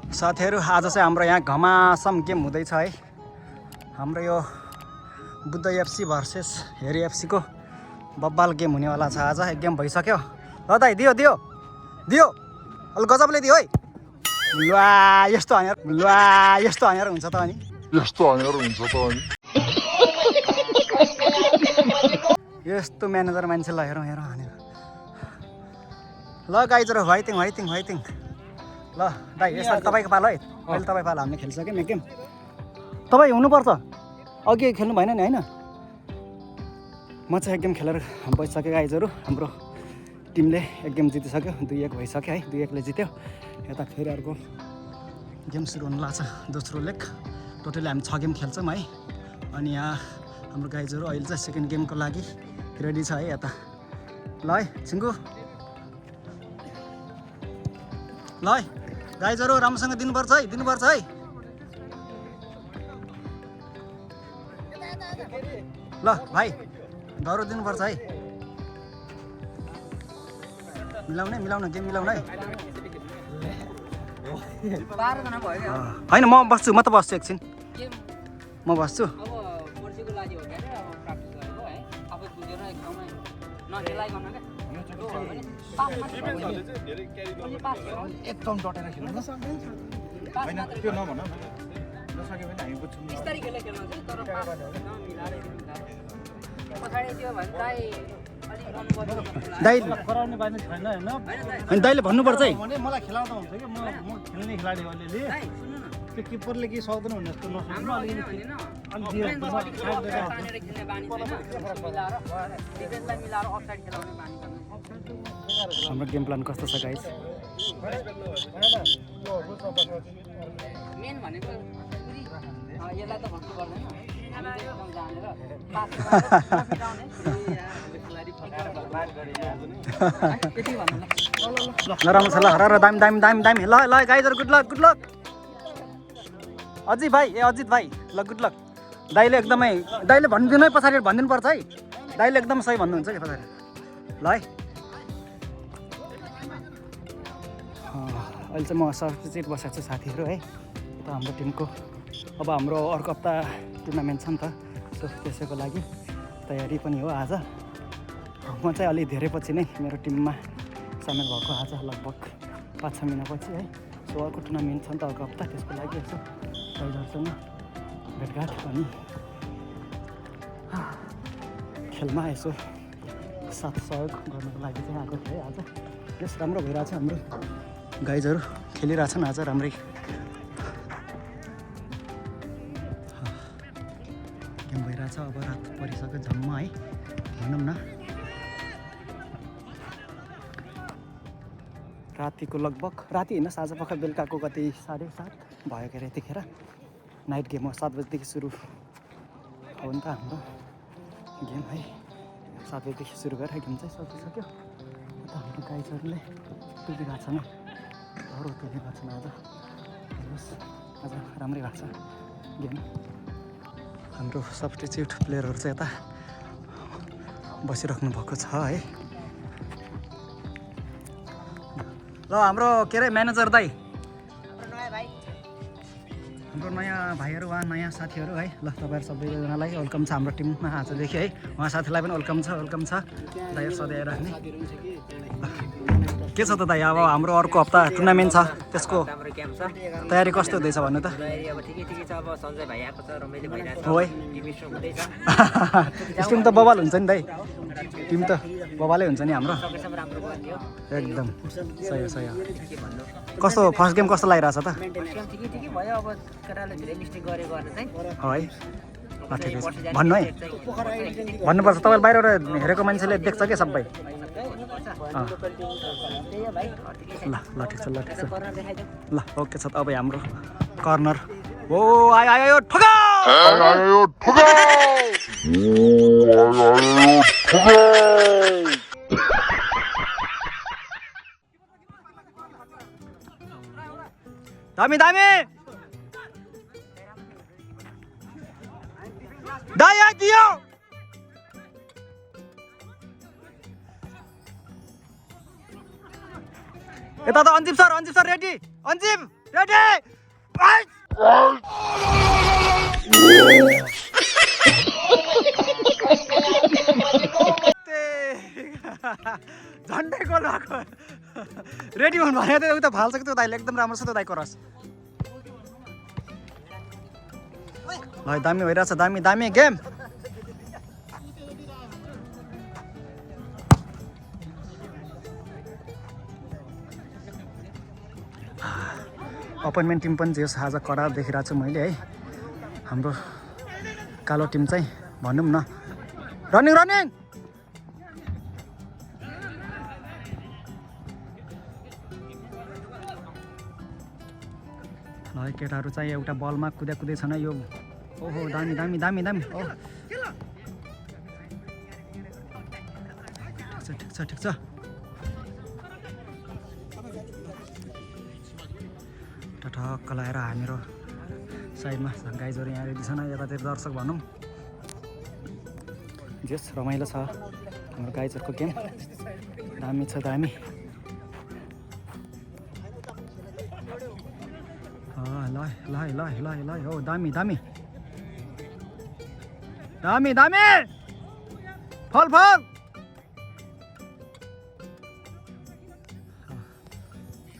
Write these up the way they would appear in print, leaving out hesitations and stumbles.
साथीहरू आज चाहिँ हाम्रो यहाँ घमासम गेम हुँदैछ है। हाम्रो यो बुद्ध एफसी भर्सेस हेरी एफसीको बब्बाल गेम हुनेवाला छ आज। एक गेम भइसक्यो। ल दाइ दियो दियो दियो अलि गजबले दियो है। लुवा यस्तो हानेर हुन्छ त अनि यस्तो म्यानेजर मान्छे ल हेरौँ हानेर। ल गाइजहरू वाइटिङ ल दाइ यसपालि तपाईँको पालो है। अहिले तपाईँ पालो हामीले खेलिसक्यौँ एक गेम। तपाईँ हुनुपर्छ अघि खेल्नु भएन नि होइन। म चाहिँ एक गेम खेलेर बसिसकेँ गाइजहरू। हाम्रो टिमले एक गेम जितिसक्यो 2-1 भइसक्यो है। 2-1ले जित्यो। यता फेरि अर्को गेम सुरु हुनु लाग्छ दोस्रो लेग। टोटली हामी 6 गेम खेल्छौँ है। अनि यहाँ हाम्रो गाइजहरू अहिले चाहिँ सेकेन्ड गेमको लागि रेडी छ है। यता ल है छिङ्गु ल है गाइजहरू राम्रोसँग दिनुपर्छ है ल भाइ डरो दिनुपर्छ है। मिलाउन गेम मिलाउन है। होइन म बस्छु एकछिन म बस्छु। एकदम डटेर खेल्नु न होइन त्यो नभन न नसक्यो भने हामी बुझ्छौँ बिस्तारै खेल्न चाहिँ तर दाइ गराउने बानी छैन हैन। अनि दाइले भन्नुपर्छ है। मलाई खेलाउँदा हुन्छ कि म खेल्ने खेलाडी हो अलिअलि त्यो किपरले के सक्दैन भन्ने जस्तो नसक्नु हाम्रो गेम प्लान कस्तो छ गाइस? मेन भनेको यसलाई त भन्नु पर्दैन ल राम्रो छ ल दामी ल गाइजहरू गुड लक अजित भाइ ल गुड लक। दाइले एकदमै दाइले भनिदिनु है पछाडि भनिदिनु पर्छ है। दाइले एकदम सही भन्नुहुन्छ कि पछाडि ल है। अहिले चाहिँ म सब्सिट्युट बसेको छु साथीहरू है। त हाम्रो टिमको अब हाम्रो अर्को हप्ता टुर्नामेन्ट छ नि त। सो त्यसैको लागि तयारी पनि हो आज। म चाहिँ अलि धेरै पछि नै मेरो टिममा सामेल भएको आज लगभग 5-6 महिनापछि है। सो अर्को टुर्नामेन्ट छ नि त अर्को हप्ता। त्यसको लागि यसो दाइजहरूसँग भेटघाट अनि खेलमा यसो साथ सहयोग गर्नुको लागि चाहिँ आएको थिएँ आज। यस राम्रो भइरहेछ हाम्रो गाइजहरू खेलिरहेछन् आज राम्रै। गेम भइरहेछ अब रात परिसक्यो जम्मा है भनौँ न। रातिको लगभग राति होइन साँझ पख बेलुकाको कति 7:30 भयो के अरे यतिखेर नाइट गेम हो। 7 बजीदेखि सुरु हो नि त हाम्रो गेम है। 7 बजीदेखि सुरु गरेर गेम चाहिँ सकिसक्यो। अन्त हाम्रो गाइजहरूले तुलिरहेको छन् तुलिरहेको छन् आज राम्रै भएको छ गेम। हाम्रो सब्स्टिट्युट प्लेयरहरू चाहिँ यता बसिराख्नु भएको छ है। ल हाम्रो के अरे म्यानेजर दाइ हाम्रो नयाँ भाइहरू वा नयाँ साथीहरू है। ल तपाईँहरू सबैजनालाई वेलकम छ हाम्रो टिममा आजदेखि है। उहाँ साथीलाई पनि वेलकम छ दाइहरू सधैँ राख्ने। के छ त दाइ अब हाम्रो अर्को हप्ता टुर्नामेन्ट छ त्यसको तयारी कस्तो हुँदैछ भन्नु त? हो है टिम त बबाल हुन्छ नि दाइ। टिम त बबालै हुन्छ नि हाम्रो एकदम सही हो। कस्तो फर्स्ट गेम कस्तो लागिरहेछ त? है ल ठिकै छ भन्नु है भन्नुपर्छ। तपाईँले बाहिरबाट हेरेको मान्छेले देख्छ क्या सबै। ल ठिक छ ल ओके छ। अब हाम्रो कर्नर ओ आयो ठुका दामी दाइ दियो। यता त अन्जिम सर रेडी अन्जिम रेडी झन्डै गोल भएको रेडी हुनु भने त उता फाल्छ कि त्यो दाइले एकदम राम्रो छ त्यो दाइको रस ल दामी भइरहेछ दामी दामी गेम अपोनेन्ट टिम पनि जस आज कडा देखिरहेको छु मैले है हाम्रो कालो टिम चाहिँ भनौँ न रनिङ रनिङ ल केटाहरू चाहिँ एउटा बलमा कुदै छन् यो ओहो दामी दामी दामी दामी ओ ठिक छ ठिक छ ठक्क लगाएर हामीहरू साइडमा गाइजहरू यहाँ रेडी छन् यतातिर दर्शक भनौँ जस रमाइलो छ हाम्रो गाइजहरूको गेम दामी छ दामी ल ल ल ल ल हो दामी दामी दामी दामी फल फल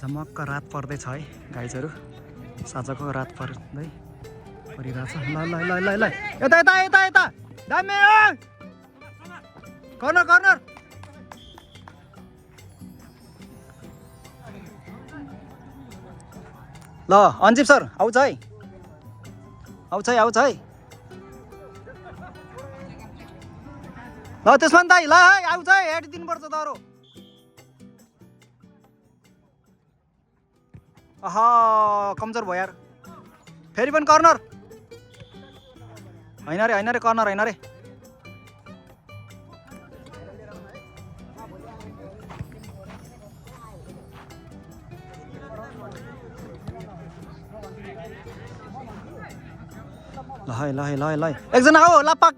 झमक्क रात पर्दैछ है गाइजहरू साँझको रात पर्दै परिरहेछ ल ल ल ल ल यता यता यता यता दामी कर्नर कर्नर ल अन्जिप सर आउँछ है आउँछ है आउँछ है ल त्यसमा दाइ ल है आउँछ है हेड दिनुपर्छ दरो आहा कमजोर भयो यार फेरि पनि कर्नर होइन रे कर्नर होइन रे ल ल ल ल एकजना हो लापाक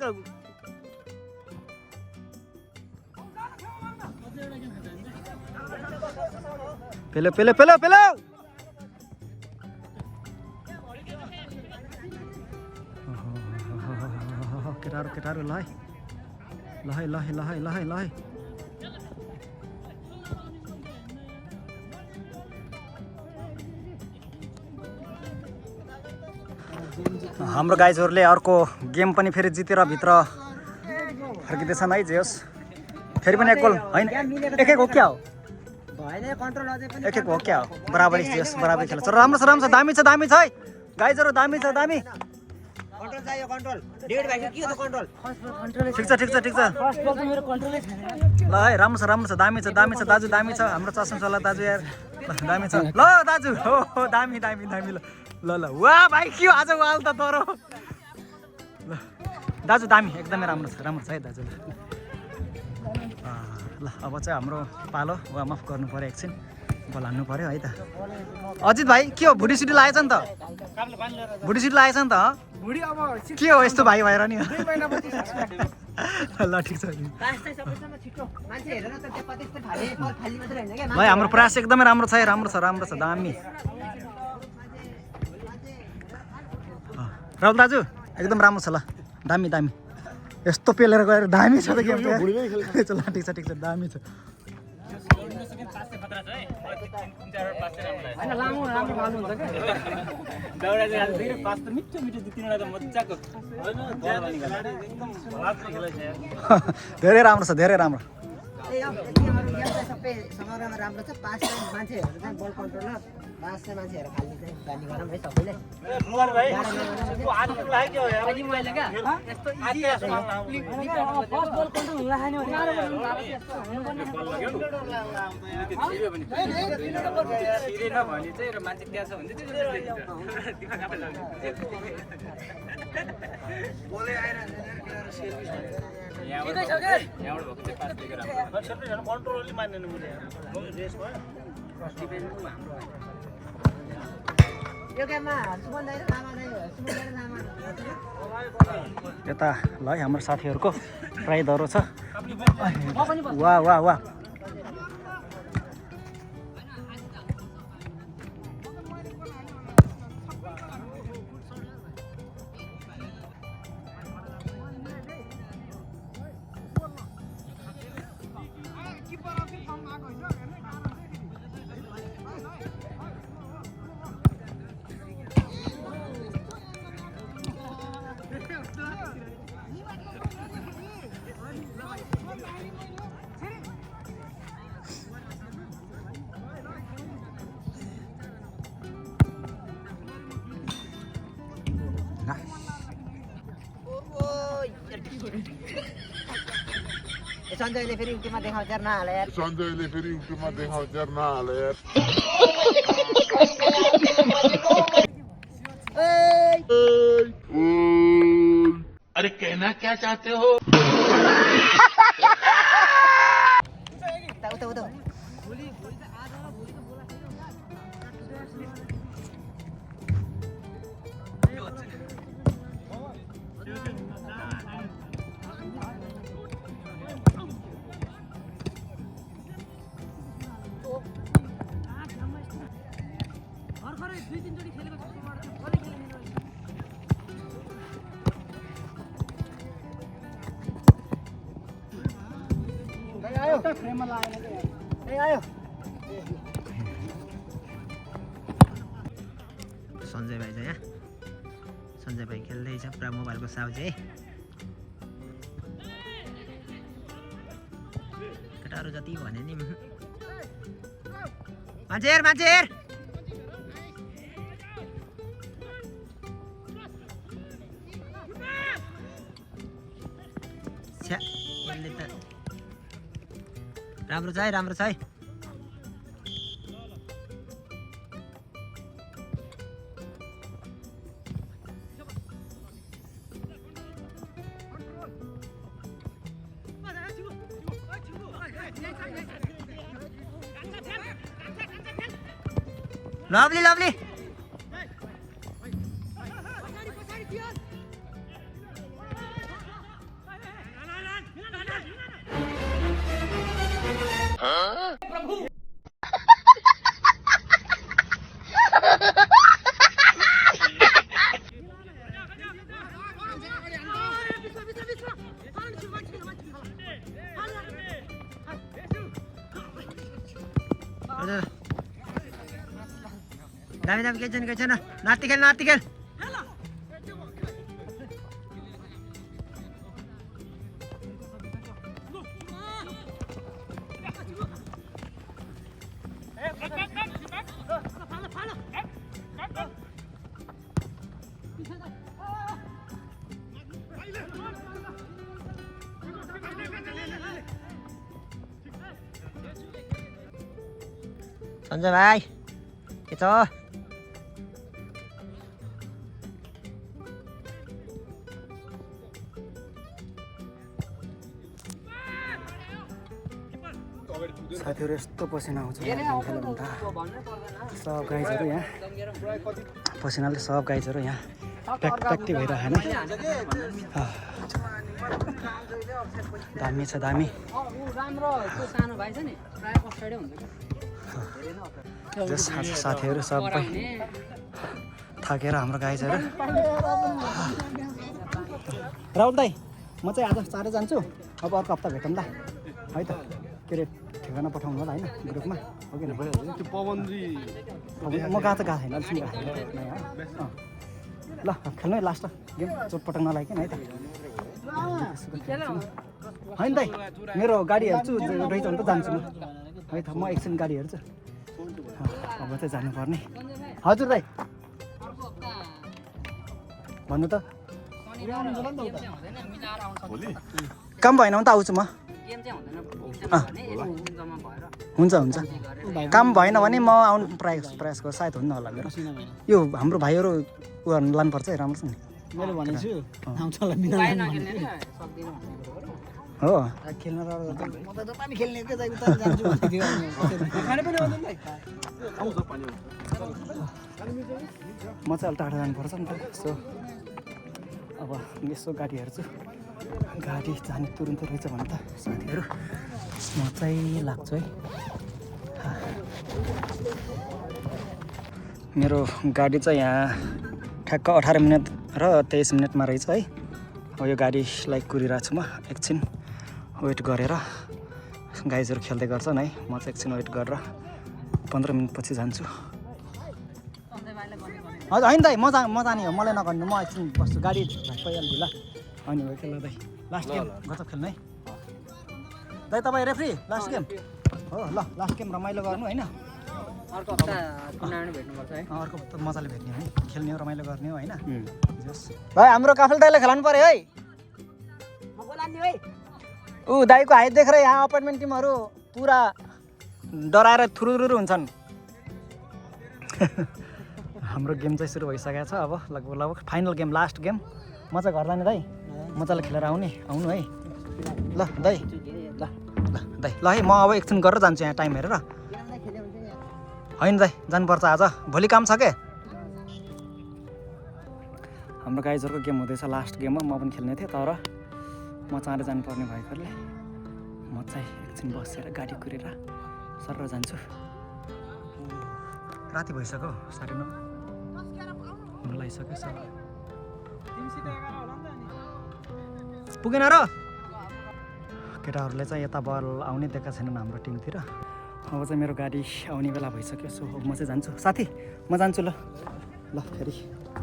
पेलो पेलो पेलो पेलो केटाहरू केटाहरू ल है ल है ल है ल है ल है ल है हाम्रो गाइजहरूले अर्को गेम पनि फेरि जितेर भित्र फर्किँदैछन् है जे होस् फेरि पनि एक गोल होइन एक एक हो क्या हो एक एक हो क्या हो बराबरी जे होस् बराबरी खेल्छ राम्रो छ दामी छ है गाइजहरू दामी छ दामी ठिक छ ठिक छ ठिक छ ल है राम्रो छ दामी छ दाजु दामी छ हाम्रो चस्मसवाला दाजु यार दामी छ ल दाजु हो दामी दामी दामी ल ल ल वाह भाइ के आज वाल त तर ल दाजु दामी एकदमै राम्रो छ है दाजु ल अब चाहिँ हाम्रो पालो वार्म अफ गर्नु पऱ्यो एकछिन बल हान्नु पऱ्यो है त अजित भाइ के हो भुडी सुडी लागेछ नि त भुडी सुडी लागेछ नि त के हो यस्तो भाइ भएर नि ल ठिक छ भाइ हाम्रो प्रयास एकदमै राम्रो छ दामी राहुल दाजु एकदम राम्रो छ ल दामी दामी यस्तो पेलेर गएर दामी छ त गेम ल ठिक छ दामी छ धेरै राम्रो छ धेरै राम्रो सबै समग्रमा राम्रो छ 5 मान्छेहरू चाहिँ बल कन्ट्रोलर 5 मान्छेहरू खाली चाहिँ गाली गरौँ है सबैले यता ल है हाम्रो साथीहरूको प्राय दरो छ वाह वाह वाह सञ्जयले फेरि युट्युबमा देखाउँछ यार नहाल यार सञ्जयले फेरि युट्युबमा देखाउँछ यार नहाल यार अरे कहना क्या चाहते हो उता आयो सञ्जय भाइ चाहिँ यहाँ सञ्जय भाइ खेल्दैछ पुरा मोबाइलको साउज है केटाहरू जति भने नि मान्छे हेर छ्या यसले त राम्रो छ है लभली दामी केही छैन नाति खेल सञ्जय भाइ के छ साथीहरू यस्तो पसिना आउँछ सब गाइजहरू यहाँ पसिनाले सब गाइजहरू यहाँ प्याक्टी भइरहेको होइन दामी छ दामी साथीहरू सबै थाकेर हाम्रो गाइजहरू राहुल दाई म चाहिँ आज चाँडै जान्छु अब अर्को हप्ता भेटौँ ल है त के अरे ठेगाना पठाउनु होला होइन ग्रुपमा हो कि त्यो पवनजी म गएको छैन अलिक ल खेल्नु है लास्ट गेम चोटपटक नलागिकन है त होइन दाइ मेरो गाडी हेर्छु रहेछ भने त जान्छु म है त म एकछिन गाडी हेर्छु अब चाहिँ जानुपर्ने हजुर दाइ भन्नु त काम भएन भने त आउँछु म हुन्छ काम भएन भने म आउनु प्रयास गर्छु सायद हुन्न होला मेरो यो हाम्रो भाइहरू उयो लानुपर्छ है राम्रो छ नि मैले भनेको छु आउँछ होला हो खेल्न म त जतानी खेल्ने के जान्छु खाने पनि म चाहिँ अलि टाढा जानुपर्छ नि त सो अब यसो गाडी हेर्छु गाडी जाने तुरुन्त रहेछ भने त साथीहरू म चाहिँ लाग्छु है मेरो गाडी चाहिँ यहाँ ठ्याक्क 18 मिनट र 23 मिनटमा रहेछ है अब यो गाडीलाई कुरिरहेको छु म एकछिन वेट गरेर गाइजहरू खेल्दै गर्छन् है म चाहिँ एकछिन वेट गरेर 15 मिनटपछि जान्छु हजुर होइन दाइ म जाने हो मलाई नगर्नु म एकछिन बस्छु गाडी भइहाल्छु ल अनि हो खेल्नु दाइ लास्ट गेम गजब खेल्नु है दाइ तपाईँ रेफ्री लास्ट गेम हो ल लास्ट गेम रमाइलो गर्नु होइन अर्को हप्ता टुर्नामेन्ट भेट्नुपर्छ है अर्को हप्ता मजाले भेट्ने हो है खेल्ने हो रमाइलो गर्ने हो होइन भाइ हाम्रो काफल दाइलाई खेलाउनु पर्यो है ऊ दाइको हाइट देखेर यहाँ अपार्टमेन्ट टिमहरू पुरा डराएर थुरुरु हुन्छन्। हाम्रो गेम चाहिँ सुरु भइसकेको छ। अब लगभग फाइनल गेम, लास्ट गेम। म चाहिँ घर जाने दाइ, मजाले खेलेर आउनु है। ल दाइ, ल ल दाइ, ल है म अब एकछिन गरेर जान्छु यहाँ टाइम हेरेर। होइन दाइ जानुपर्छ, आज भोलि काम छ के। हाम्रो गाइजहरूको गेम हुँदैछ, लास्ट गेम हो। म पनि खेल्ने थिएँ तर म चाँडै जानुपर्ने भएकोले म चाहिँ एकछिन बसेर गाडी कुरेर सर जान्छु। राति भइसक्यो, 9:30 हुन लागिसक्यो। सर पुगेन र केटाहरूले चाहिँ यता बल आउने दिएका छैनन् हाम्रो टिमतिर। अब चाहिँ मेरो गाडी आउने बेला भइसक्यो। सो म चाहिँ जान्छु साथी, म जान्छु। ल ल फेरि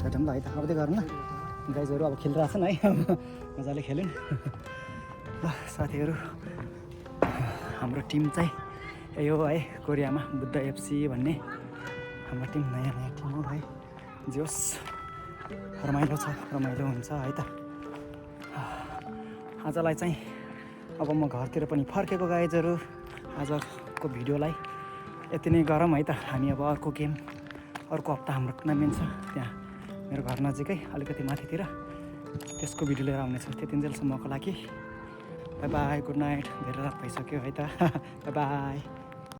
भेटौँ ल है त। अब त्यो गर्नु गाइजहरू अब खेलिरहेको छन् है, मजाले खेल्यौँ। ल साथीहरू, हाम्रो टिम चाहिँ यो है कोरियामा बुद्ध एफसी भन्ने हाम्रो टिम नयाँ टिम हो है। जोस् रमाइलो छ, रमाइलो हुन्छ है त। आजलाई चाहिँ अब म घरतिर पनि फर्केको गाइजहरू। आजको भिडियोलाई यति नै गरौँ है त। हामी अब अर्को गेम, अर्को हप्ता हाम्रो टुर्नामेन्ट छ त्यहाँ मेरो घर नजिकै अलिकति माथितिर, त्यसको भिडियो लिएर आउनेछु। त्यतिन्जेलसम्मको लागि बाई बाई, गुड नाइट। धेरै रात भइसक्यो है त। By by.